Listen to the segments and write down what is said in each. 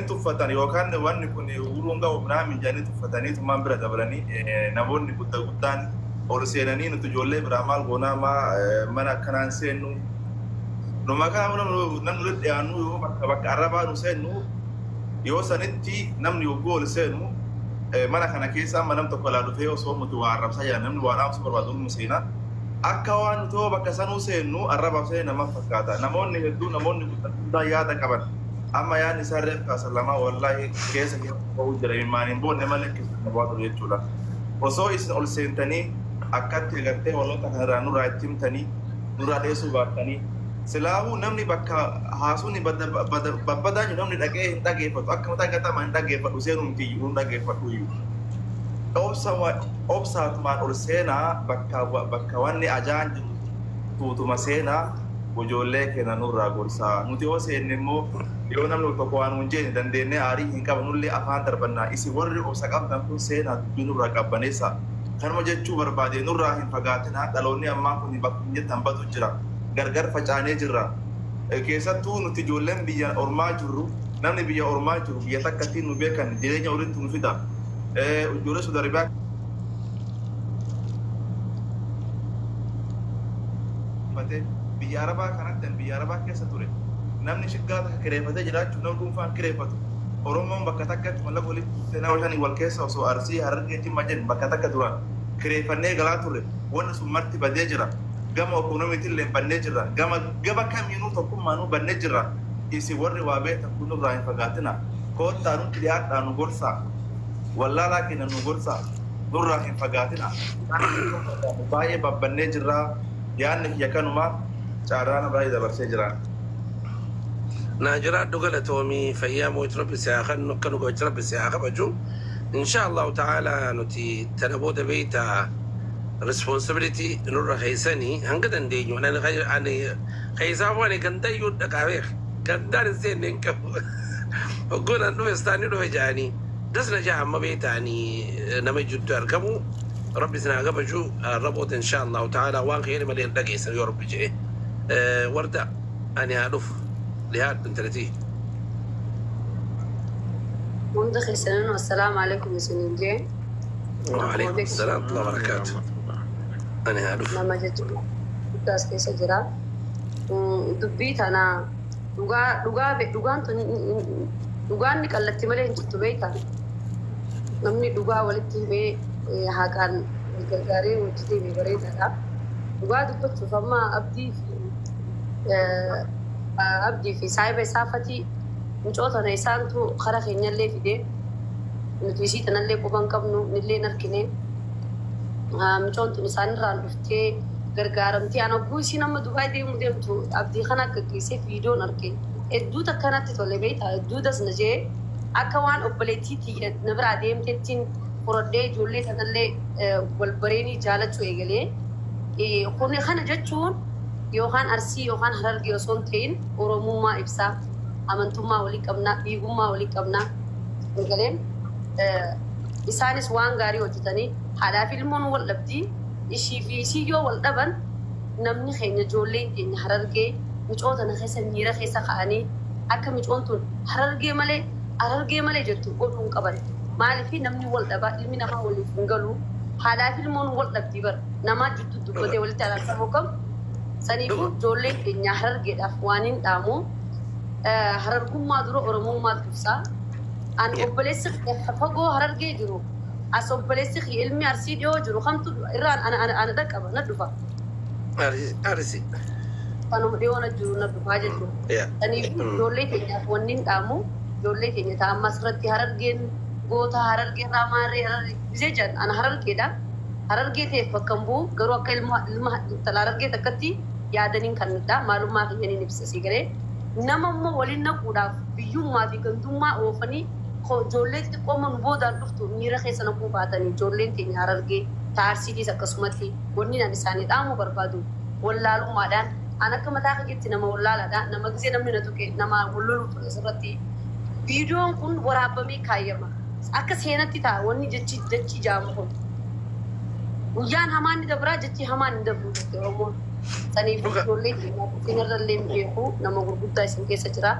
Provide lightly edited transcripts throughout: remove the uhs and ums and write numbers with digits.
Tuffatan yookaan wanni kun uruun ga'u minaamin jedhanii tuffatanii tummaan bira dabalanii, namoonni guddaa guddaan ol seenanii, nuti ijoollee biraa maal goonaa, maa mana akkanaan seennu, numa kana namni walitti dhiyaannu, yoo bakka bakka arrabaa nu seennu, yoo sanitti namni yogguu ol seenu mana kana keessa amma nam tokko laa dhufee osoo nuti waa arrabsaa jiran, namni waa dhaamsuu barbaadu nu seena. Akka waan nuti yoo bakka sanuu seennu arrabaaf seenu nama fakkaata. Namoonni hedduu, namoonni guddaa yaada qaban, amma yaadni isaan reef kaasan lamaa wallaahi keessa keessa ba'uu jira, immaan hin boonne malee keessa na bu'aa ture jechuudha. Osoo isin ol seentanii akkatti agartee walloota kanarraa nurraa itti himtanii nurraa dheessuu baattanii, silaahuu namni bakka haasuun babbadaa jiru namni dhaqee hin dhageeffatu, akka mataa gatamaa hin dhageeffadhu, seenuu miti iyyuu hin dhageeffadhu iyyuu. Obsaatumaan ol seenaa, bakka bakka wanni ajaan jiru tuutuma seenaa, ijoollee keenya nurraa gorsaa. Nuti yoo seenne immoo yoo namni tokko waan hin jenne dandeenyee aarii hin qabnullee afaan darbannaa. Isin warri obsa qabdan kun seenaa dubbii nurraa qabbaneessa. Kanuma jechuu barbaade, nurraa hin fagaatinaa. Dhaloonni ammaa kun bakka hin jettan badu jira. Gargar facaanee jirra. Keessattuu nuti ijoolleen biyya ormaa jirru, namni biyya ormaa jiru biyya takkatti nu beekan, jireenya walitti nu fida. Ijoollee Saudi Arabiyaa biyya Arabaa kanatti, biyya Arabaa keessa ture. Namni shiggaa takka kireeffatee jiraachuu nama dhuunfaan kireeffatu. Oromoon bakka takkatti mallaqa walitti nama shanii wal keessa osoo Arsii, Harargee, Jimma jedhu bakka takka duraan kireeffannee galaa turre. Wanni sun marti badee jira. Gama ekonomiitiin illee bannee jirra. Gama gaba kamiinuu tokkummaanuu bannee jirra. Isin warri waa beektan kun nurraa hin fagaatina. Koottaa nutti dhiyaadhaa, nu gorsaa. Wallaalaa keenya nu gorsaa. Nurraa hin fagaatina. Baay'ee babbannee jirra. Yaadni kiyya kanuma, carraan baay'ee dabarsee jira. Naa jiraadhu, galatoomii, fayyaa mootii rabbi si haa kennu, akka nu kabaju rabbi si haa kabaju. Insha Allahu ta'ala nuti tana booda beeyta responsibility nurra keessanii hanga dandeenyu. Ani keessaafuu ani gandayyuu dhaqaa beek, gandaan hin seenne hin qabu. Hoggoon an dhufe istaanni dhufe jedhanii dasna jaa. Amma beeyta ani nama jidduu argamu, rabbi isin haa kabaju. Raboota insha Allahu ta'ala waan khayri malee hin dhageessan yoo rabbi jedhe. Warda, ani haa dhufu, dhiyaadhu intalatii. Hunda keessanuu assalaamu alaikum isiniin jee. وعليكم السلام ورحمة الله وبركاته. أنا هعرف. Nama jechuudha guddaas keessa jira. Dubbii tana dhugaa dhugaa dhugaan tun dhugaan ni qallatti malee hin jirtu beektaa. Namni dhugaa walitti himee haqaan wal gargaaree hojii deeme bareedaadha. Dhugaa dubbachuuf amma Abdii fi saayiba isaa fatii mucoo tana isaantu kara keenyallee fidee, nuti isii tanallee quban qabnu nillee hin argine. Mucoon tun isaanirraan dhuftee gargaaramtee, ana hogguu isiin amma Dubaay deemuu deemtu Abdii kana gaggeessee viidiyoon arge. Hedduu takkanatti tole beektaa, hedduu dasna jee, akka waan obboleettii tiyya na biraa deemtettiin furadhee ijoollee tanallee wal bareenii jaalachuu eegalee. Kun kana jechuun yookaan Arsii yookaan Harargee osoo hin ta'in Oromummaa ibsaa, amantummaa walii qabnaa, dhiigummaa walii qabnaa. Eegaleen isaanis waan gaarii hojjetanii, haadhaa fi ilmoon wal dhabdii, ishii fi isii yoo wal dhaban, namni keenya ijoolleen keenya Harargee micoo tana keessa miira keessa ka'anii akka micoon tun Harargee malee Harargee malee jettu godhuu hin qaban. Maaliif namni wal dhabaa, ilmi namaa waliif hin galu. Haadhaa fi ilmoon wal dhabdii bara namaa jidduu dubbatee walitti araarsamuu qabu. Saniifuu ijoolleen keenya Harargeedhaaf waan hin dhaamu. Harargummaa dura Oromummaa dursaa. An obboleessi fagoo Harargee jiru, as obboleessi kiyya ilmi Arsii dhiyoo jiru kamtu irraan ana dhaqqaba na dhufa. Arsi. Kanuma dhiyoo na jiru na dhufaa jechuudha. Saniifuu ijoollee keenyaaf wanni hin dhaamu, ijoollee keenya ta'a amma asirratti Harargeen goota, Harargeen raamaarree Harargee bisee jedhan, ana Harargeedha. Harargee ta'eef bakka hin bu'u, garuu akka ilma ilma intala Harargee takkatti yaadaniin kan nidha maalummaa kiyyaniin ibsa si galee. Nama immoo waliin naquudhaaf biyyummaa fi gandummaa oofanii ijoollee xixiqqoo nu boodaan dhuftu miira keessa naquu baatanii, ijoolleen keenya Harargee taarsiitiis akkasumatti wanni ani isaanii dhaamuu barbaadu, wallaalummaadhaan an akka mataa kiyyatti nama wallaalaadha, nama gisee namni na tuqe nama walloluu ture. Asirratti viidiyoon kun waraabamee kaayyama, akka seenatti ta'a. Wanni jechi jechi jaamu kun guyyaan hamaan ni dabraa, jechi hamaan ni dabru jette Oromoon. Saniif ijoollee keenya isinirra illee beeku, nama gurguddaa isin keessa jira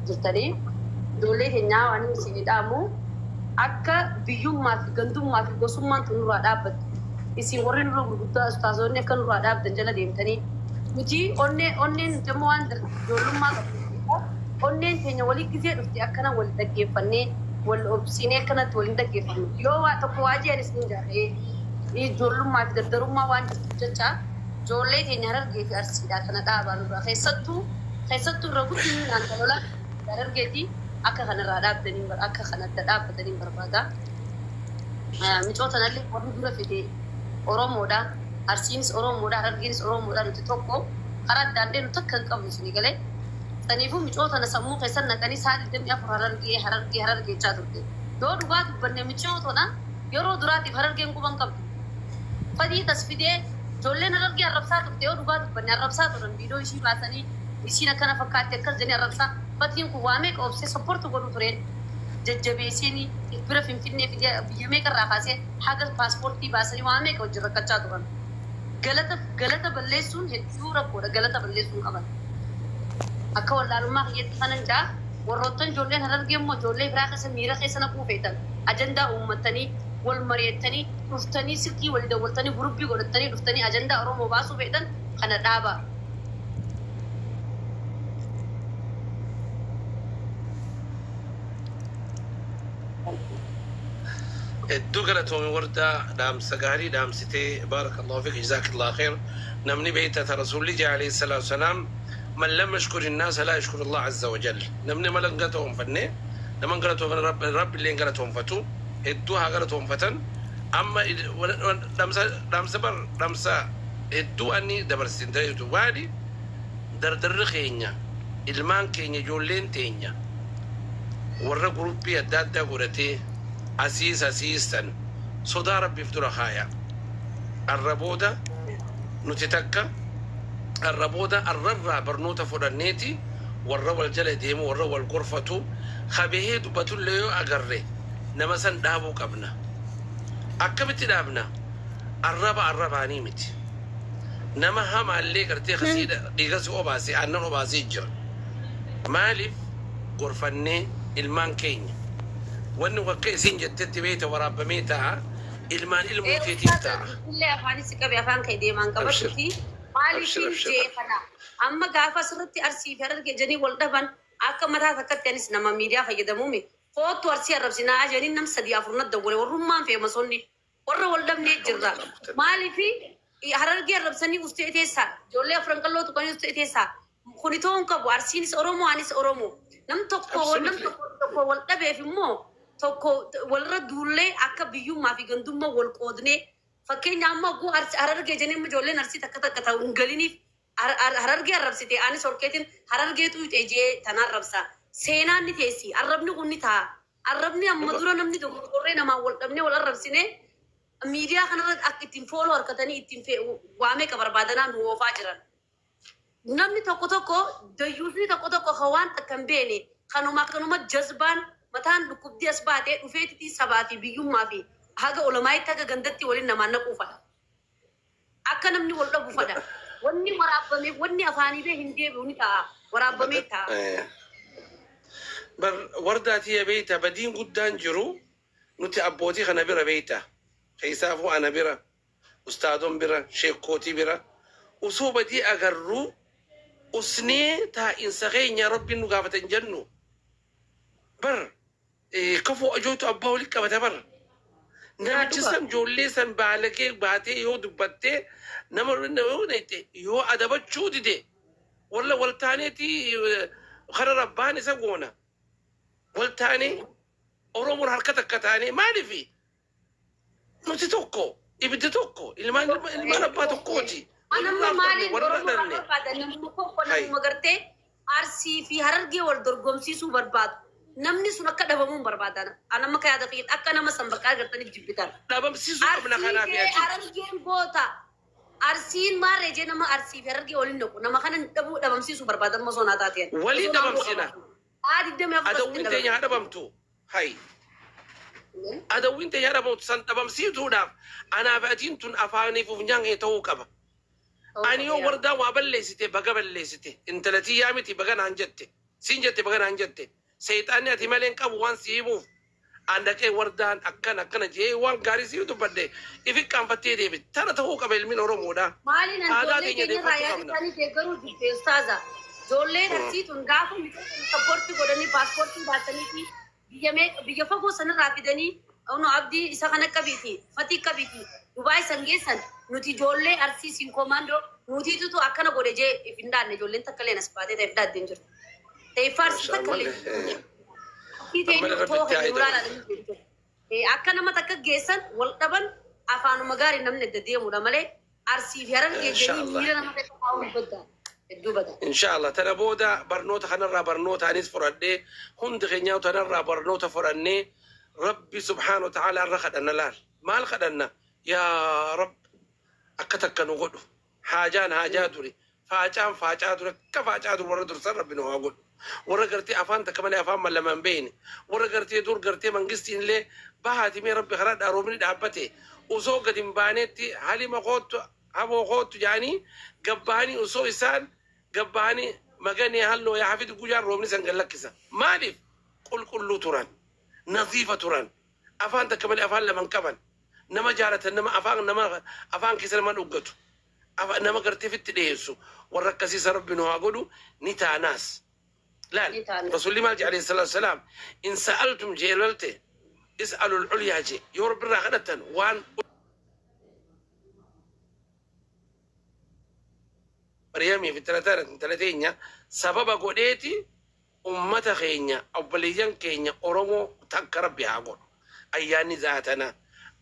jirtanii. Ijoollee keenyaa waan isin dhaamu akka biyyummaa fi gandummaa fi gosummaan tun nurraa dhaabbattu. Isin warri nurra gurguddaa ustaazonni akka nurraa dhaabdan jala deemtanii nuti onnee onneen nuti immoo waan ijoollummaa qabnu onneen teenya walii gisee dhufte akkana wal dhaggeeffannee wal obsinee akkanatti waliin dhaggeeffannu. Yoo waa tokko waa jeenis ni jaarree ijoollummaa fi dardarummaa waan jirtuuf jecha ijoollee teenya Harargee fi Arsiidhaa kana dhaabaa nurraa keessattuu keessattuu irra guddinaan kan lola Harargeeti akka kanarraa dhaabdanii akka kanatti dhaabbatanii barbaada. Micoo tanallee warri dura fide Oromoodha. Arsiinis Oromoodha. Harargeenis Oromoodha. Nuti tokko karaa addaan deemnu takka hin qabnu isinii galee. Saniifuu micoo tana sammuu keessan naqanii sa'a 24 Harargee Harargee Harargee jechaa turte. Yoo dhugaa dubbanne micoo tana yeroo duraatiif Harargeen quban qabdu. Fadii tas fidee ijoolleen Harargee arrabsaa turte yoo dhugaa dubbanne arrabsaa turan viidiyoo ishii baasanii isiin akkana fakkaatti akkas jedhanii arrabsaa. Fatiin kun waa meeqa obsee support godhu tureen. Jajjabeessanii bira Finfinnee fidee biyya meeqa irraa kaasee haga paaspoortii baasanii waa meeqa wajjin rakkachaa turan. Galata galata balleessuun hedduu rakkoodha. Galata balleessuun qaban. Akka wallaalummaa kiyyatti kanan jaa warroottan ijoolleen Harargee immoo ijoollee biraa keessa miira keessa naquu feetan ajandaa uummatanii wal mari'attanii dhuftanii silkii wal dawwaltanii gurubbii godhattanii dhuftanii ajandaa Oromoo baasuu feetan kana dhaabaa. Hedduu galatoomi wardaa dhaamsa gaarii dhaamsitee baarakallahu fiik jazaakillahu khair. Namni beekta ta rasuulli jee alayhi salaatu wasalaam man lam yashkur innaasa laa yashkur Allah azza wa jal. Namni mala hin galatoonfanne nama hin galatoonfanne rabbi illee hin galatoonfatu. Hedduu haa galatoonfatan. Amma dhaamsa dhaamsa bar dhaamsa hedduu anni dabarsin ta'etu waali dardarri keenya ilmaan keenya ijoolleen teenya warra guruppii adda addaa godhatee asiis asiis san sodaa rabbiif dura kaaya. Arra booda nuti takka arra booda arrarraa barnoota fudhanneeti warra wal jala deemu warra wal gorfatu kabehee dubbatullee yoo agarre nama san dhaabuu qabna. Akkamitti dhaabna? Arraba arrabaanii miti. Nama hamaallee gartee kasii dhiiga si obaasee aannan obaasee jira. Maaliif gorfannee ilmaan keenya wanni akka isin jettetti beeyta waraabamee ta'a ilmaan ilmoo keetiif ta'a. Illee afaanis qabe afaan kee deemaan Abshir. qabatuti Abshir maaliifin abshir. jee kana amma gaafa asirratti Arsii fi Harargee jedhanii wal dhaban akka mataa takkatti anis nama miidiyaa fayyadamuumi koottu Arsii arrabsinaa jedhanii nam sadii afur na dawwale warrummaan feemasonni warra wal dhabnee jirra. Maaliifi Harargee arrabsanii ustee teessaa ijoollee afran qalloo tuqanii ustee teessaa kuni ta'uu hin qabu. Arsiinis Oromoo anis Oromoo nam tokko nam tokko tokko wal dhabeef immoo tokko walirra duullee akka biyyummaa fi gandummaa wal qoodnee fakkeenya amma oguu Harargee jennee ijoolleen Arsii takka takka ta'u hin galiniif Harargee arrabsite anis horkeetiin Harargee xuuxee jee tana arrabsa. Seenaan ni teessi arrabni kun ni ta'a. Arrabni amma dura namni dogoggorree namaan wal dhabnee wal arrabsine miidiyaa kanarra akka ittiin fooloo harkatanii ittiin waa meeqa barbaadanaa nu oofaa jiran. Namni tokko tokko dayyuusni tokko tokko kan waan takka hin beekne kanuma akkanuma jazbaan mataan dhukkubdii as baatee dhufeetitii sabaa fi biyyummaa fi haga olamaayitti haga gandatti waliin namaan naquu fadha. Akka namni wal dhabu fadha. Wanni waraabame wanni afaanii bee hin deebi'u ni ta'a. Waraabamee ta'a. Bar wardaatii beeyta badiin guddaan jiru nuti abbootii kana bira beeyta. Keessaafuu ana bira ustaadon bira sheekootii bira osoo badii agarruu usnee taa'insa keenya rabbiin nu gaafata hin jennu. Bar kafuu ajootu abbaa walitti qabata bar. Namichi san ijoollee san baalagee baatee yoo dubbattee nama yoo adabachuu dide walla waltaaneeti kara rabbaan isa goona. Waltaanee Oromoon harka takka taanee maaliifi nuti tokko ibiddi tokko ilmaan ilmaan abbaa tokkooti. Anamma Walirraa fudhanne maaliin walirraa Oromoo dhanne. barbaadan namni tokko Hai. namuma gartee Arsii fi Harargee wal dorgomsiisuu barbaadu. Namni sun akka dhabamuun barbaadan. Anamma akka yaada kiyyaatti akka nama san bakka agartaniif jibbitan. Dhabamsiisuu qabna Arsii kanaaf jee ati. Harargeen goota. Arsiin maarree jee nama Arsii fi Harargee waliin naqu. Nama kana dhabuu dhabamsiisuu barbaadan osoo naa taateen. Waliin Osoo naannoo dhabamsina. qabaatu. Haa 24 asitti Adawwiin teenya haa dhabamsiisu. dhabamtu. Hai. Adawwiin teenya haa dhabamtu san dhabamsiisuudhaaf anaaf atiin tun afaaniif funyaan kee ta'uu qaba. Ta'uu Ani qaba yoo yaa. Wardaan waa balleessite baga balleessite intala tiyyaa miti baga naan jette siin jette baga naan jette Seexaanni ati malee hin qabu waan si himuuf. An dhaqee wardaan akkana akkana jee waan gaarii si dubbadde ifi qaanfattee deebi. Tana ta'uu qaba ilmiin Oromoodha. Maaliin an Aadaa ijoollee teenya keenya irraa deeffachuu yaada qabna. isaanii deeggaruu jibbe ustaaza. Ijoolleen Arsii tun gaafa sappoortii godhanii paaspoortii baasanii fi biyya meeqa biyya fagoo sanarraa fidanii ono abdii isa kana qabiiti fatii qabiiti Dubaay san geessan nuti ijoollee Arsii siin komaandoo nutiitutu akkana godhe jee if hin dhaanne ijoolleen takka illee as baatee ta'eef dhaaddee hin jirtu. Ta'e faarsi takka illee Arsii Ammallee teenyu Rabbi too itti haa kan ida'u. nuraan akka nama takka geessan wal dhaban afaanuma gaarii namni adda deemudha malee Arsii fi Harargee jedhanii Inshaallah. miira nama keessa kaa'uun badda hedduu bada. Inshallah tana booda barnoota kanarraa barnoota anis fudhadhee hundi keenyaa tanarraa barnoota fudhannee Rabbi subhaanahu wa ta'ala irra kadhanna laal. Maal kadhanna? Yaa Rabb akka takka nu godhu. Haajaan haajaa duri. Faacaan faacaa duri. Akka faacaa dur warra dursan Rabbi nu haa godhu. Warra gartee afaan takka malee afaan lama hin beekne. Warra gartee dur gartee mangistiin illee bahaati mee Rabbi karaa roobni dhaabbate. Osoo gadi hin baanetti halima koottu haboo koottu jedhanii gabbahanii osoo isaan gabbahanii maganii halloo yaa hafidu guyyaan roobni san gad lakkisa. Maaliif? Qulqulluu turan. Naziifa turan. Afaan takka malee afaan lama hin qaban. Nama jaalatan nama afaan nama afaan keessa nama dhuggatu. Nama gartee fitti dhiyeessu. Warra akkasiisa Rabbi nu haa godhu ni taanaas. Laal Ni taana. Rasuulli maal jedhe alayhi salaatu wasalaam in sa'altum jee lolte is'alul ulyaa jee yoo Rabbi irraa kadhattan waan Maryamii fi intala teenya sababa godheeti ummata keenya obboleeyyan keenya Oromoo takka Rabbi haa godhu. Ayyaanni zaatana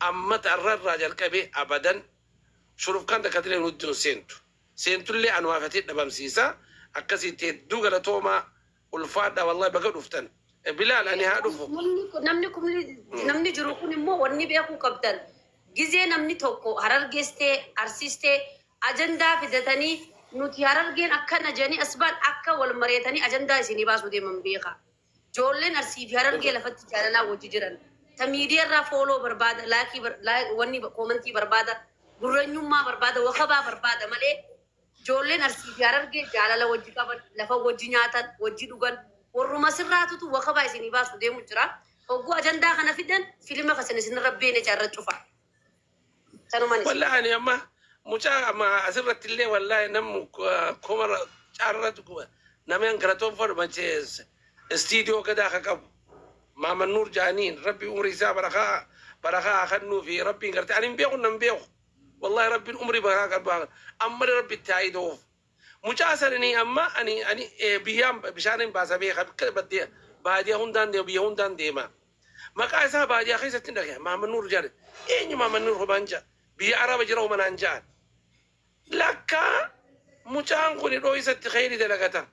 ammata irraa jalqabee abadan shurufkaan takka illee nutti hin seentu. Seentullee anuwaafatee dhabamsiisa. Akkasitti hedduu galatoomaa ulfaadha wallahi baga dhuftan. Bilaal ani haa dhufu. Namni kun namni jiru kun immoo wanni beekuu qabdan gizee namni tokko Harargeestee Arsiistee ajandaa fidatanii nuti Harargeen akkana jedhanii asbaan akka wal mareetanii ajandaa isinii baasuu deeman beeka. Ijoolleen Arsii fi Harargee lafatti jaalalaa wajji jiran. Ta miidiyaa irraa follow barbaada, like wanni comment barbaada, gurranyummaa barbaada, wakabaa barbaada malee ijoolleen Arsii fi Harargee jaalala wajji qaban, lafa wajji nyaatan, wajji dhugan, warruma sirraatutu wakabaa isinii baasu deemu jira. Hogguu ajandaa kana fidan filima kasan isinirra beene jaarra cufa. Sanumaan isin. Wallahi ani amma mucaa amma asirratti illee wallahi namni kuma caarratti namni galatoon fadhu machees istiidiyoo gadaa ka qabu. Maaman Nuur jaaniin Rabbi umrii isaa barakaa barakaa kennuu fi Rabbiin gartee ani hin beeku nan beeku. Wallahi Rabbiin umrii barakaa qaba amma Rabbi itti haa ida'uuf. Mucaa sananii amma ani ani biyyaan bishaan baasa beeka bakka baddee baadiyaa hundaan deema biyya hundaan deema. Maqaa isaa baadiyaa keessatti hin dhagaye Maaman Nuur jaani eenyu Maaman Nuur homaan ja'a biyya Araba jira homanaan ja'an. Lakkaa mucaan kun dhoo isatti kheyri dalagata.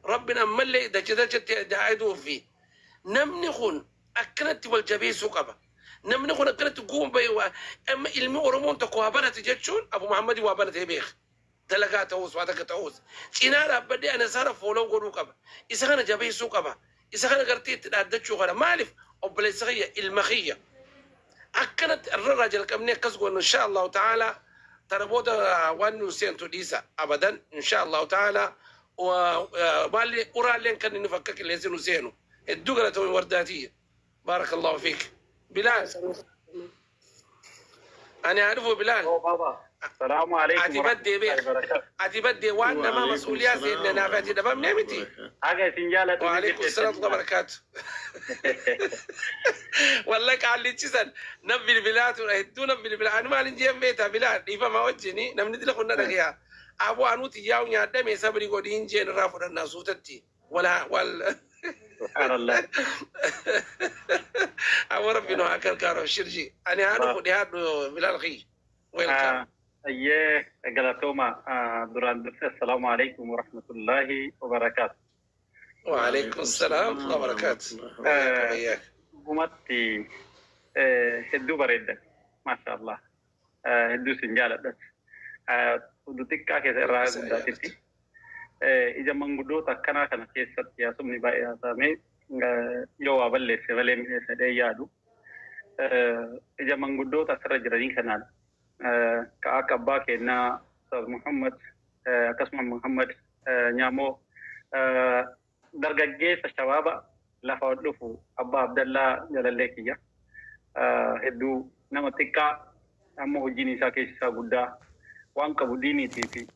Rabbiin ammallee dacha dachatti daa'iduu fi namni kun akkanatti wal jabeessuu qaba. Namni kun akkanatti guun bahee amma ilmi Oromoon tokko waa barate jechuun Abu Muhammad waa baratee beeka. Dalagaa ta'us waa takka ta'us cinaa dhaabbadhee ana isaarra follow godhuu qaba. Isa kana jabeessuu qaba. Isa kana gartee itti dhaaddachuu kana maaliif obboleessa kiyya ilma kiyya. Akkanatti irraa jalqabnee akkas goonu insha Allahu ta'ala tana booda waan nu seentu dhiisa abadan insha Allahu ta'ala maalli uraalleen kan inni fakka qilleensi nu seenu hedduu galatoomii wardaatiyya. Barakallahu fiik. Bilaal ani haa dhufu Bilaal. Oh, Baba. Salaamu alaikum Ati baddee beek. warahmatullahi wabarakatuh. Ati baddee waan namaa وعليكم mas'uuliyaa seenne السلام naaf ati ورحمة dhabamnee الله miti. وبركاته. Haga isin jaalatu ni وعليكم السلام ورحمة الله jirteessanii. وبركاته. والله qaallichisan nam bilbilaa ture hedduu nam bilbilaa ani maalin jeen beektaa Bilaal dhiifama wajjini namni dila kun na dhagaya. Aboo anuuti yaa'u nyaadhame sabri godhiin jeen irraa fudhannaa suutatti. Wala wal Subhaanallah. Aboo Rabbi nu haa gargaaru shirji. Ani haa dhufu dhiyaadhu Bilaal kiyya. Welcome. Ayyee galatooma duraan durse assalaamu alaikum warahmatullahi wabarakaatu. وعليكم وعليكم السلام ورحمة السلام الله ورحمة وبركاته. الله حياك وبياك. Dhugumatti hedduu bareeddan maasha Allah hedduu isin jaaladhas. Hudduu xiqqaa keessa irraa Isa guddaatitti jaalatu. Ija manguddoota akkanaa kana keessatti haasofni baay'ee haasa'amee yoo waa balleesse malee miidhagsadee yaadu. Ija manguddoota asirra jiranii kanaan ka akka abbaa keenyaa Ustaaz Muhammad akkasuma Muhammad Nyaamoo dargaggeessa shabaaba Lafa ol dhufu Abbaa Abdallaa Jalallee kiyya. Hedduu nama xiqqaa, ammoo hojiin isaa keessi isaa guddaa waan qabu diiniitii fi